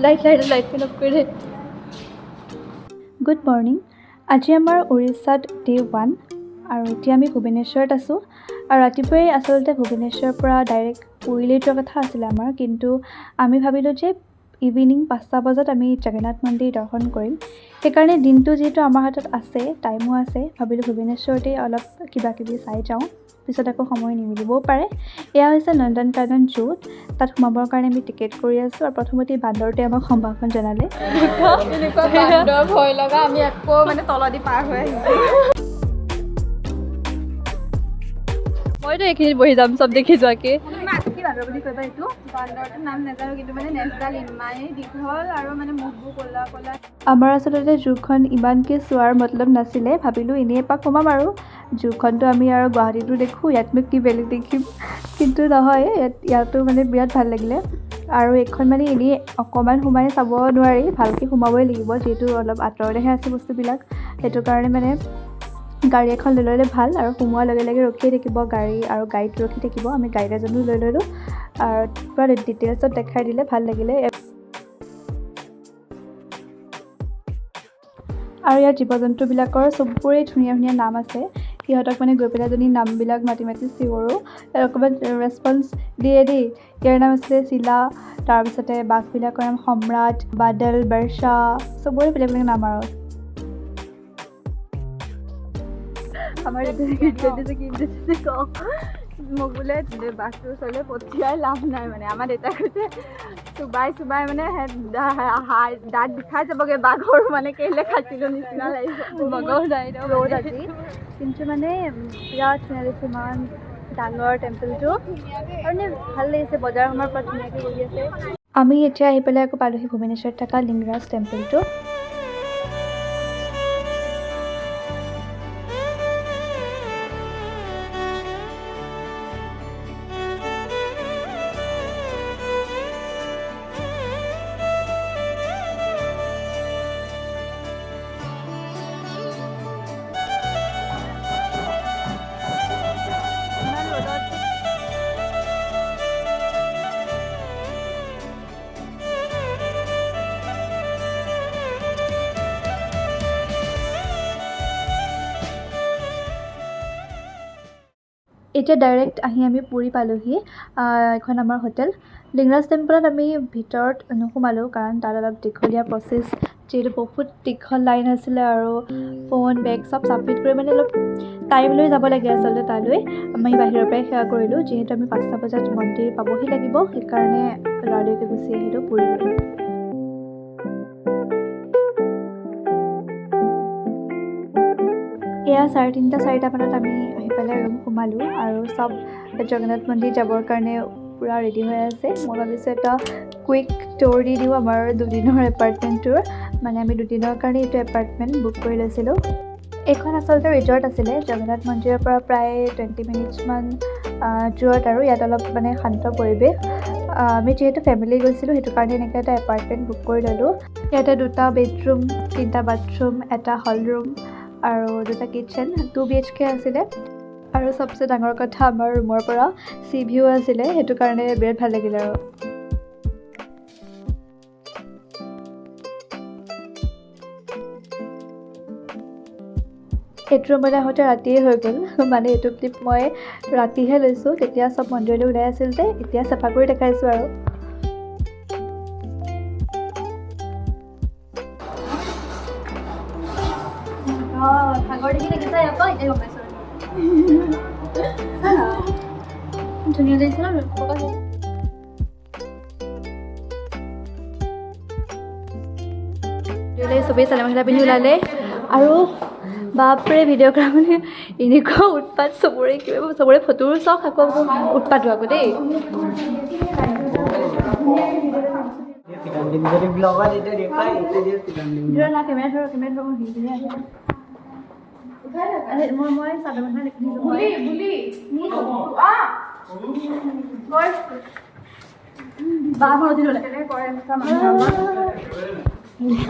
Light light light off কৰি দে। Good morning. আজি আমাৰ উৰিষ্যাত ডে 1 আৰু এতিয়া আমি ভুৱনেশ্বৰত আছোঁ। আৰু ৰাতিপুৱাই আচলতে ভুৱনেশ্বৰৰ পৰা ডাইৰেক্ট পুৰীলৈ যোৱাৰ কথা আছিলে আমাৰ, কিন্তু আমি ভাবিলোঁ যে ইভিনিং 5টা বজাত আমি জগন্নাথ মন্দিৰ দৰ্শন কৰিম। সেইকাৰণে দিনটো যিহেতু আমাৰ হাতত আছে, টাইমো আছে, ভাবিলোঁ ভুৱনেশ্বৰতেই অলপ কিবা কিবি চাই যাওঁ, পিছত আকৌ সময় নিমিলিবও পাৰে। এয়া হৈছে নন্দনকানন জু। তাত সোমাবৰ কাৰণে আমি টিকেট কৰি আছোঁ আৰু প্ৰথমতে বান্দৰটোৱে আমাক সম্ভাষণ জনালে। এনেকুৱা বান্দৰ ভয় লগা, আমি আকৌ মানে তলদি পাৰ হৈ আহিছোঁ। মইতো এইখিনিত বহি যাম চব দেখি যোৱাকৈ। কি বান্দৰ বুলি কৈবা এইটো? বান্দৰটোৰ নাম নাজানো, কিন্তু মানে নেজডাল ইমানেই দীঘল আৰু মানে মুখবোৰ ক'লা ক'লা। আমাৰ আচলতে জুখন ইমানকৈ চোৱাৰ মতলব নাছিলে, ভাবিলোঁ এনেই এপাক সোমাম আৰু জুখনটো আমি আৰু গুৱাহাটীতো দেখোঁ, ইয়াতনো কি বেলেগ দেখিম, কিন্তু নহয়, ইয়াতো মানে বিৰাট ভাল লাগিলে। আৰু এইখন মানে এনেই অকণমান সোমাই চাব নোৱাৰি, ভালকৈ সোমাবই লাগিব, যিহেতু অলপ আঁতৰতেহে আছে বস্তুবিলাক। সেইটো কাৰণে মানে গাড়ী এখন লৈ ল'লে ভাল, আৰু সোমোৱাৰ লগে লগে ৰখিয়ে থাকিব গাড়ী আৰু গাইড ৰখি থাকিব। আমি গাইড এজনো লৈ ল'লোঁ আৰু পূৰা ডিটেইলছত দেখাই দিলে, ভাল লাগিলে। আৰু ইয়াত জীৱ জন্তুবিলাকৰ চবৰে ধুনীয়া ধুনীয়া নাম আছে, সিহঁতক মানে গৈ পেলাই যদি নামবিলাক মাতি মাতি চিঞৰোঁ অকণমান ৰেচপঞ্চ দিয়ে দেই। ইয়াৰ নাম আছিলে চিলা, তাৰপিছতে বাঘবিলাকৰ নাম সম্ৰাট, বাদল, বৰ্ষা, চবৰে বেলেগ বেলেগ নাম। আৰু আমাৰ মোক বোলে বাঘটোৰ ওচৰলৈ পঠিয়াই লাভ নাই, মানে আমাৰ দেউতাই কৈছে চুবাই চুবাই মানে দাঁত বিষাই যাবগৈ বাঘৰ, মানে কেলৈ খাইছিলোঁ নিচিনা লাগিব। মগজ নাই ন ৰ'দ আজি, কিন্তু মানে বিৰাট ধুনীয়া লাগিছে, ইমান ডাঙৰ টেম্পলটো আৰু মানে ভাল লাগিছে। বজাৰ সময়ৰ পৰা ধুনীয়াকৈ বহি আছে। আমি এতিয়া আহি পেলাই আকৌ পালোহি ভুৱনেশ্বৰত থকা লিংগৰাজ টেম্পলটো। এতিয়া ডাইৰেক্ট আহি আমি পুৰী পালোহি। এইখন আমাৰ হোটেল। লিংগৰাজ টেম্পলত আমি ভিতৰত নোসোমালোঁ, কাৰণ তাত অলপ দীঘলীয়া প্ৰচেছ, যিহেতু বহুত দীঘল লাইন আছিলে আৰু ফোন বেগ চব ছাবমিট কৰি মানে অলপ টাইম লৈ যাব লাগে আচলতে তালৈ। আমি বাহিৰৰ পৰাই সেৱা কৰিলোঁ, যিহেতু আমি 5টা বজাত মন্দিৰ পাবহি লাগিব, সেইকাৰণে লৰালৰিকৈ গুচি আহিলোঁ পুৰীলৈ। এয়া 3:30 4টামানত আমি আহি পেলাই ৰুম সোমালোঁ আৰু চব জগন্নাথ মন্দিৰ যাবৰ কাৰণে পূৰা ৰেডি হৈ আছে। মই ভাবিছোঁ এটা কুইক ট'ৰ দি দিওঁ আমাৰ দুদিনৰ এপাৰ্টমেণ্টটোৰ, মানে আমি দুদিনৰ কাৰণে এইটো এপাৰ্টমেণ্ট বুক কৰি লৈছিলোঁ। এইখন আচলতে ৰিজৰ্ট আছিলে, জগন্নাথ মন্দিৰৰ পৰা প্ৰায় 20 মিনিটছমান দূৰত, আৰু ইয়াত অলপ মানে শান্ত পৰিৱেশ। আমি যিহেতু ফেমিলি গৈছিলোঁ, সেইটো কাৰণে এনেকৈ এটা এপাৰ্টমেণ্ট বুক কৰি ল'লোঁ। ইয়াতে 2টা বেডৰুম, 3টা বাথৰুম, এটা হল ৰুম আৰু 2টা কিটচেন, 2 BHK আছিলে। আৰু চবচে ডাঙৰ কথা আমাৰ ৰুমৰ পৰা চি ভিউ আছিলে, সেইটো কাৰণে বিৰাট ভাল লাগিলে। আৰু এইটো ৰুমলৈ আহোঁতে ৰাতিয়ে হৈ গ'ল, মানে এইটো ক্লিপ মই ৰাতিহে লৈছোঁ, তেতিয়া চব মন্দিৰলৈ ওলাই আছিল যে, এতিয়া চাফা কৰি দেখাইছোঁ। আৰু সাগৰ দেখি দেখিছা আকৌ এতিয়া গম পাইছোঁ, ধুনীয়া লাগিছে ন? চবেই চাদৰ মেখেলা পিন্ধি ওলালে আৰু বাপৰে ভিডিঅ' কৰা মানে এনেকুৱা উৎপাত, চবৰে কিবা চবৰে ফটোৰ চখ, আকৌ উৎপাতো আকৌ দেই। মই চাদৰ মেখেলা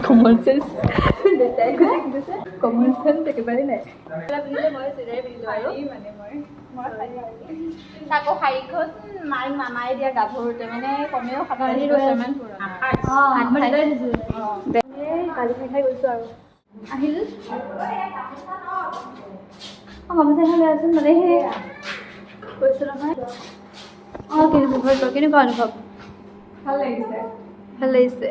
কমন চেঞ্চ দেউতাই কৈছে, কমন চেঞ্চ একেবাৰেই নাই। শাৰী মানে মই তাকো শাৰীখন মাৰ মামাই দিয়া গাভৰুতে মানে কমেও 27 বছৰমান পুৰণা। গালি খাই খাই গৈছোঁ আৰু আহিল। অঁ, গামোচা এখন লৈ আছোন। মানে সেই কৈছোঁ নহয়। অঁ, কেনেকুৱা কেনেকুৱা অনুভৱ? ভাল লাগিছে। ভাল লাগিছে।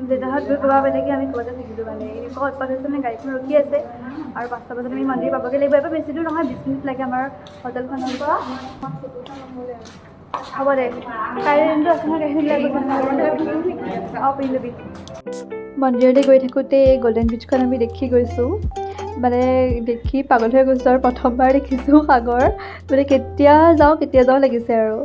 দেউতাহঁত গৈ ক'বা বেলেগে, আমি ক'ৰবাতে থাকিলোঁ। মানে এনেকুৱা উৎপাত হৈছে, মানে গাড়ীখন ৰখি আছে আৰু 5টা বজাত আমি মন্দিৰ পাবগৈ লাগিব। এবাৰ বেছি দূৰ নহয়, 20 মিনিট লাগে আমাৰ হোটেলখনৰ পৰা। হ'ব দে, কাইলৈ দিনটো আছে নহয়, গাড়ীখন। অঁ, পিন্ধি ল'বি। মন্দিৰলৈ গৈ থাকোঁতে এই গল্ডেন ব্ৰিজখন আমি দেখি গৈছোঁ, মানে দেখি পাগল হৈ গৈছোঁ আৰু প্ৰথমবাৰ দেখিছোঁ সাগৰ, মানে কেতিয়া যাওঁ কেতিয়া যাওঁ লাগিছে। আৰু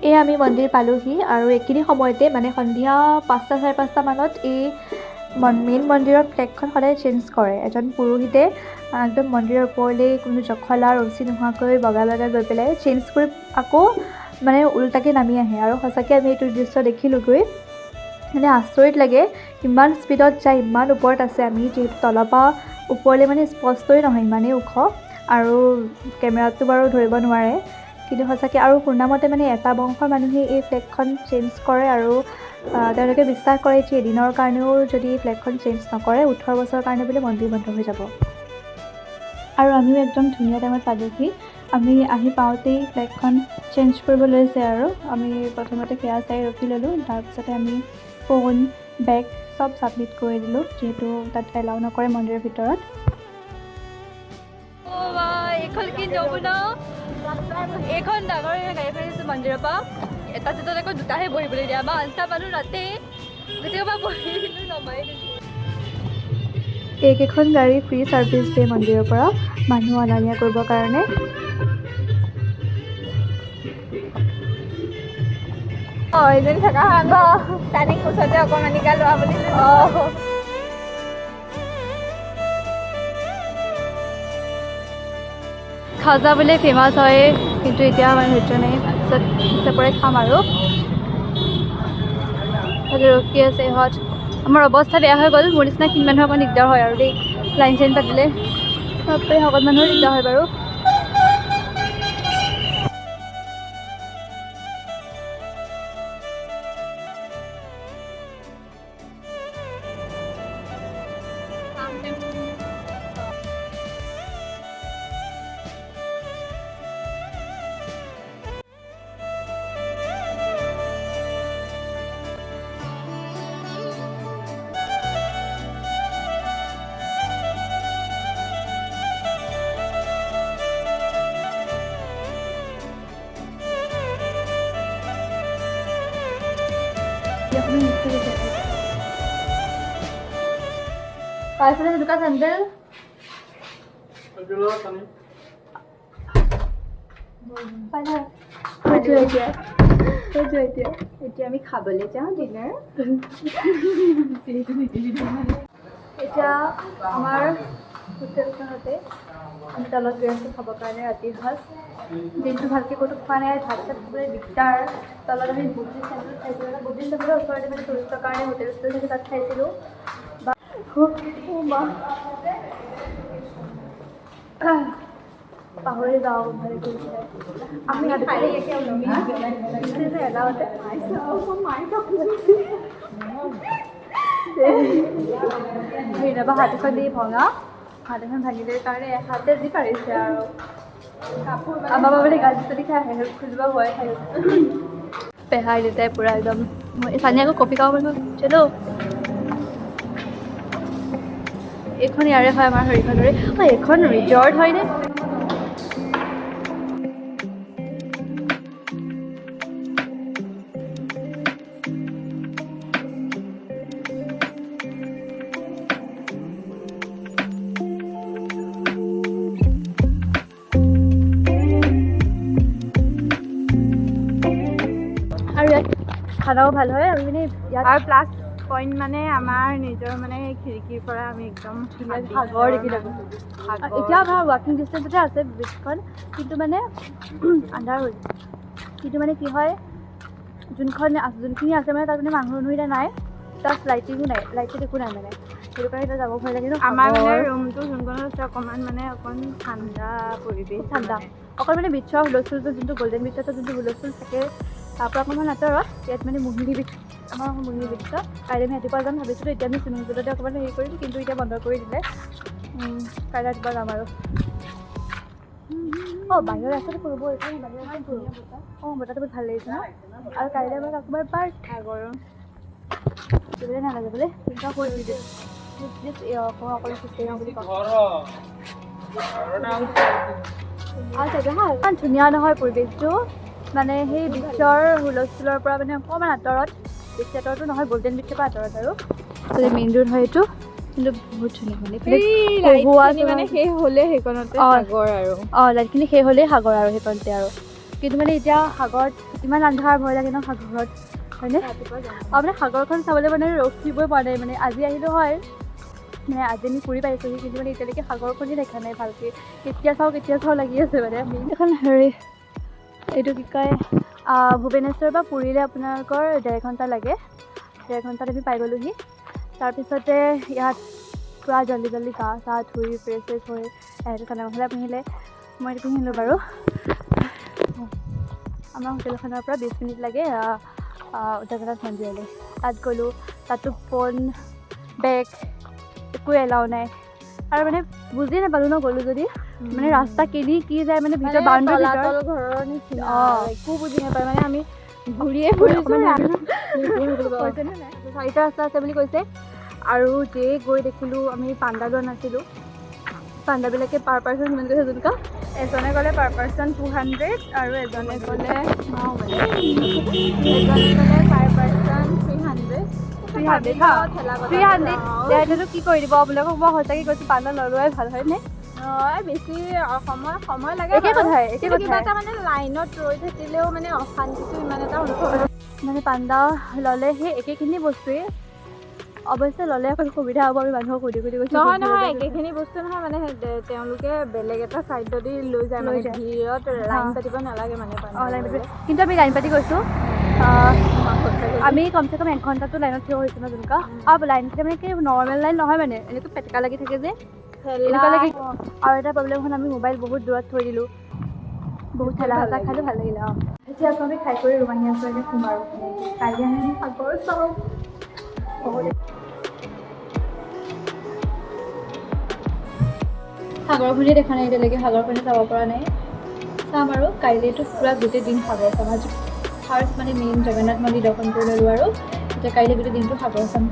এই আমি মন্দিৰ পালোহি আৰু এইখিনি সময়তে মানে সন্ধিয়া 5টা 5:30 মানত এই মেইন মন্দিৰৰ ফ্লেগখন সদায় চেঞ্জ কৰে। এজন পুৰোহিতে একদম মন্দিৰৰ ওপৰলৈ কোনো জখলা ৰছী নোহোৱাকৈ বগাই বগাই গৈ পেলাই চেঞ্জ কৰি আকৌ মানে ওলোটাকৈ নামি আহে। আৰু সঁচাকৈ আমি এইটো দৃশ্য দেখিলোগৈ, মানে আচৰিত লাগে, ইমান স্পীডত যায়, ইমান ওপৰত আছে। আমি যিহেতু তলৰ পৰা ওপৰলৈ মানে স্পষ্টই নহয়, ইমানেই ওখ আৰু কেমেৰাটো বাৰু ধৰিব নোৱাৰে। কিন্তু সঁচাকৈ আৰু শুনামতে মানে এটা বংশৰ মানুহেই এই ফ্লেগখন চেঞ্জ কৰে আৰু তেওঁলোকে বিশ্বাস কৰে যে এদিনৰ কাৰণেও যদি ফ্লেগখন চেঞ্জ নকৰে, 18 বছৰৰ কাৰণে বোলে মন্দিৰ বন্ধ হৈ যাব। আৰু আমিও একদম ধুনীয়া টাইমত পালোহি। আমি আহি পাওঁতেই ফ্লেগখন চেঞ্জ কৰিব লৈছে আৰু আমি প্ৰথমতে সেয়া চাই ৰখি ল'লোঁ। তাৰপিছতে আমি ফোন, বেগ চব ছাবমিট কৰি দিলোঁ, যিহেতু তাত এলাউ নকৰে মন্দিৰৰ ভিতৰত। এইখন কি নমুনা! এইখন ডাঙৰ গাড়ীখন আহিছে মন্দিৰৰ পৰা। এটা চিটত আকৌ দুটাহে বহিবলৈ দিয়ে। আমাৰ 8টা মানুহ তাতেই গোটেই পৰা বহি দিলোঁ, নমাই দিলোঁ। এইকেইখন গাড়ী ফ্ৰী ছাৰ্ভিচ দিয়ে মন্দিৰৰ পৰা মানুহ অনা নিয়া কৰিবৰ কাৰণে। অঁ, এজনী থকা হয় টাৰ্ণিং কোচতে অকণমানিকা লোৱা বুলি। অঁ। খাজা বোলে ফেমাছ হয়, কিন্তু এতিয়া মানে ধৈৰ্য নাই। পিছত পিছে পৰে খাম। আৰু তাতে ৰখি আছে ইহঁত। আমাৰ অৱস্থা বেয়া হৈ গ'ল। মোৰ নিচিনা ক্ষীণ মানুহৰ অকণ দিগদাৰ হয় আৰু দেই লাইন চাইন পাতিলে। বাপৰে, শকত মানুহৰ দিগদাৰ হয় বাৰু। পাইছিলে দোকান চেণ্ডেল। এতিয়া এতিয়া এতিয়া আমি খাবলৈ যাওঁ ডিনাৰ। এতিয়া আমাৰ হোটেলখনতে আমি তলত গৈ আছোঁ খাবৰ কাৰণে ৰাতিৰ সাঁজ। দিনটো ভালকৈ ক'তো খোৱা নাই, ভাত চাত খাবলৈ দিগদাৰ। তলত আমি বুদ্ধিষ্ট টেম্পলত খাইছিলোঁ। মানে বুদ্ধিষ্ট টেম্পলৰ ওচৰতে মানে টুৰিষ্টৰ কাৰণে হোটেল চোটেল থাকে, তাত খাইছিলোঁ। বা মা পাহৰি যাওঁ ভালকৈ। আমি এলাওতে সেইদিনা হাত এখন দি ভঙা, হাত এখন ভাঙিলে কাৰণে এহাতে যি পাৰিছে। আৰু আমাৰ মানে গালি চালি খাই আহে, খুজিব ভয় খাই গৈছে। পেহাই দেউতাই পূৰা একদম। চানি আকৌ কফি খাব পাৰিব। চলো, এইখন ইয়াৰে হয়, আমাৰ হেৰিখনৰে। অঁ, এইখন ৰিজৰ্ট হয়নে? খানাও ভাল হয়। আমি মানে ইয়াত আৰু প্লাছ পইণ্ট মানে আমাৰ নিজৰ মানে খিৰিকীৰ পৰা আমি একদম সাগৰ দেখি থাকোঁ। সাগৰ। এতিয়া আমাৰ ৱাকিং ডিষ্টেঞ্চতে আছে বিচখন, কিন্তু মানে আন্ধাৰ হ'ল। কিন্তু মানে কি হয়, যোনখিনি আছে মানে তাত মানে মানুহ দুনুহ এতিয়া নাই, প্লাছ লাইটিঙো নাই, লাইট চাইট একো নাই মানে, সেইটো কাৰণে এতিয়া যাব ভয় লাগে ন। আমাৰ মানে সাগৰ। ৰুমটো যোনখনত আছে, অকণমান মানে অকণ ঠাণ্ডা পৰিৱেশ। খুব ঠাণ্ডা। অকল মানে বিচৰ হুলস্থুলটো, যোনটো গল্ডেন বিচত যোনটো হুলস্থুল থাকে, তাৰ পৰা অকণমান আঁতৰত ইয়াত মানে মোহিনী বিচ, আমাৰ মোহিনী বিচত কাইলৈ আমি ৰাতিপুৱা যাম ভাবিছিলোঁ। এতিয়া আমি চুইমিং পুলতে অকণমান হেৰি কৰিম, কিন্তু এতিয়া বন্ধ কৰি দিলে। কাইলৈ ৰাতিপুৱা যাম আৰু। অঁ, বাহিৰৰ ৰাস্তাটো ফুৰিব, এইখন বাহিৰৰ ৰাস্তাটো ধুনীয়া বতাহ। অঁ, বতাহটো বহুত ভাল লাগিছে ন। আৰু কাইলৈ আমাৰ কাকুবাৰ পাৰ্ক সাগৰ যাবলৈ নালাগে বোলে, চিন্তা কৰি দিছে। অকলে খোজকাঢ়ি আহোঁ বুলি কওঁ। ইমান ধুনীয়া নহয় পৰিৱেশটো, মানে সেই বিচৰ হুলস্থুলৰ পৰা মানে অকণমান আঁতৰত, বেছি আঁতৰতো নহয়, গল্ডেন বিচৰ পৰা আঁতৰত আৰু মেইন ৰোড হয় এইটো, কিন্তু বহুত ধুনীয়া মানে এইফালে কহুৱা লাইটখিনি মানে চহোৱা। শেষ হ'লে সেইকণতে সাগৰ আৰু। অঁ, লাইটখিনি শেষ হ'লেই সাগৰ আৰু সেইকণতে আৰু। কিন্তু মানে এতিয়া সাগৰত ইমান আন্ধাৰ, ভয় লাগে ন সাগৰত, হয়নে? ৰাতিপুৱা যাম। আৰু মানে সাগৰখন চাবলৈ মানে ৰখিবই পৰা নাই। মানে আজি আহিলোঁ হয়, মানে আজি আমি পুৰি পাইছোঁহি, কিন্তু মানে এতিয়ালৈকে সাগৰখনেই দেখা নাই ভালকৈ। কেতিয়া চাওঁ কেতিয়া চাওঁ লাগি আছে। মানে আমি এখন হেৰি, এইটো কি কয়, ভূৱনেশ্বৰ পৰা পুৰীলৈ আপোনালোকৰ 1.5 ঘণ্টা লাগে। 1.5 ঘণ্টাত আমি পাই গ'লোহি। তাৰপিছতে ইয়াত পূৰা জল্দি জল্দি গা চা ধুই ফ্ৰেছ শ্ৰেছ হৈ এহেঁতে চাদৰ মেখেলা পিন্ধিলে, মই এইটো পিন্ধিলোঁ বাৰু। আমাৰ হোটেলখনৰ পৰা 20 মিনিট লাগে জগন্নাথ মন্দিৰলৈ। তাত গ'লোঁ, তাতো ফোন বেগ একো এলাও নাই। আৰু মানে বুজি নাপালোঁ ন, গ'লোঁ যদি মানে ৰাস্তা কেনি কি যায়, মানে ভিতৰত বাউণ্ডেৰী ভিতৰত। তলাতল ঘৰৰ নিচিনা। একো বুজি নাপায়, মানে আমি ঘূৰিয়ে ফুৰিছোঁ। কৈছেনে নাই? চাৰিটা ৰাস্তা আছে বুলি কৈছে। আৰু যেই গৈ দেখিলোঁ, আমি পাণ্ডা লোৱা নাছিলোঁ। পাণ্ডাবিলাকে পাৰ পাৰ্চন কিমান কৈছে জোনকা? এজনে ক'লে পাৰ পাৰ্চন 200 আৰু এজনে ক'লে পাৰ পাৰ্চন 300। 300, 300। তেতিয়াহ'লেনো কি কৰি দিব আপোনালোকক? মই সঁচাকৈ কৈছোঁ, পাণ্ডা নলোৱাই ভাল, হয়নে? বেছি সময় সময় লাগে একে বাৰু। কথাই, একে কিন্তু কিবা কথাই। এটা মানে লাইনত ৰৈ থাকিলেও মানে অশান্তিটো ইমান এটা অনুভৱ নহয়। মানে পাণ্ডা ল'লে সেই একেখিনি বস্তুৱেই অৱশ্যে, ল'লে অকণ সুবিধা হ'ব। আমি মানুহক সুধি সুধি গৈছোঁ। নহয় নহয়, একেখিনি বস্তু নহয়, মানে তেওঁলোকে বেলেগ এটা চাইডদি লৈ যায়। লৈ মানে যায়। ভিৰত লাইন পাতিব নালাগে মানে। অঁ, লাইন পাতি, কিন্তু আমি লাইন পাতি গৈছোঁ। আমি কমচে কম এক ঘণ্টাটো লাইনত থিয় হৈছোঁ ন জোনকা? আৰু লাইন মানে কি, নৰ্মেল লাইন নহয়, মানে এনেকৈ পেটেকা লাগি থাকে যে, এনেকুৱা লাগে। আৰু এটা প্ৰব্লেম হ'ল, আমি মোবাইল বহুত দূৰত থৈ দিলোঁ। বহুত ঠেলা হেঁচা খালোঁ, ভাল লাগিলে। অঁ, এতিয়া আকৌ আমি খাই কৰি ৰুম আহি আছোঁ। এতিয়া শুম আৰু কাইলৈ আমি সাগৰ চাওঁ বহুত। সাগৰখনেই দেখা নাই এতিয়ালৈকে, সাগৰখনে চাব পৰা নাই। চাম আৰু কাইলৈতো পূৰা গোটেই দিন সাগৰ চাম। আজি ফাৰ্ষ্ট মানে মেইন জগন্নাথ মন্দিৰ দৰ্শন কৰি ল'লোঁ আৰু এতিয়া কাইলৈ গোটেই দিনটো সাগৰ চাম।